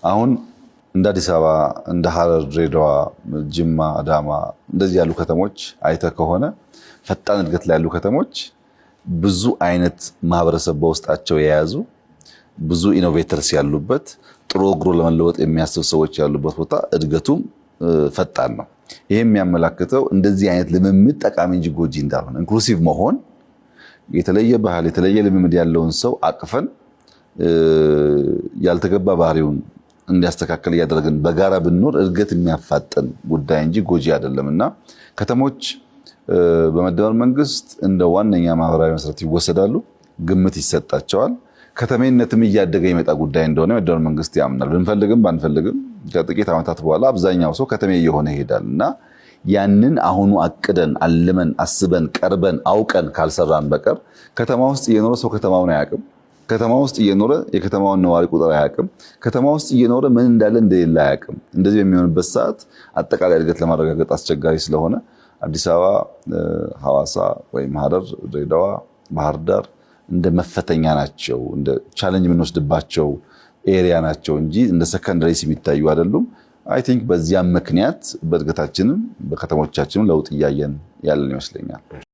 አሁን እንደ አዲስ አበባ፣ እንደ ሐረር፣ ድሬዳዋ፣ ጅማ፣ አዳማ እንደዚህ ያሉ ከተሞች አይተህ ከሆነ ፈጣን እድገት ላይ ያሉ ከተሞች ብዙ አይነት ማህበረሰብ በውስጣቸው የያዙ፣ ብዙ innovators ያሉበት፣ ጥሮ ግሮ ለመለወጥ የሚያስብ ሰዎች ያሉበት ቦታ እድገቱም ፈጣን ነው። ይሄ የሚያመላክተው እንደዚህ አይነት ልምምድ ጠቃሚ እንጂ ጎጂ እንዳልሆነ፣ inclusive መሆን፣ የተለየ ባህል የተለየ ልምምድ ያለውን ሰው አቅፈን ያልተገባ ባህሪውን እንዲያስተካከል እያደረግን በጋራ ብንኖር እድገት የሚያፋጥን ጉዳይ እንጂ ጎጂ አይደለም። እና ከተሞች በመደመር መንግስት እንደ ዋነኛ ማህበራዊ መሰረት ይወሰዳሉ፣ ግምት ይሰጣቸዋል። ከተሜነትም እያደገ የመጣ ጉዳይ እንደሆነ የመደመር መንግስት ያምናል። ብንፈልግም ባንፈልግም ከጥቂት ዓመታት በኋላ አብዛኛው ሰው ከተሜ እየሆነ ይሄዳል። እና ያንን አሁኑ አቅደን፣ አልመን፣ አስበን፣ ቀርበን፣ አውቀን ካልሰራን በቀር ከተማ ውስጥ እየኖረ ሰው ከተማውን አያውቅም። ከተማ ውስጥ እየኖረ የከተማውን ነዋሪ ቁጥር አያውቅም። ከተማ ውስጥ እየኖረ ምን እንዳለ እንደሌለ አያውቅም። እንደዚህ በሚሆንበት ሰዓት አጠቃላይ እድገት ለማረጋገጥ አስቸጋሪ ስለሆነ አዲስ አበባ፣ ሐዋሳ ወይም ሐረር፣ ድሬዳዋ፣ ባህር ዳር እንደ መፈተኛ ናቸው፣ እንደ challenge የምንወስድባቸው area ናቸው እንጂ እንደ secondaries የሚታዩ አይደሉም። I think በዚያም ምክንያት በእድገታችንም በከተሞቻችንም ለውጥ እያየን ያለን ይመስለኛል።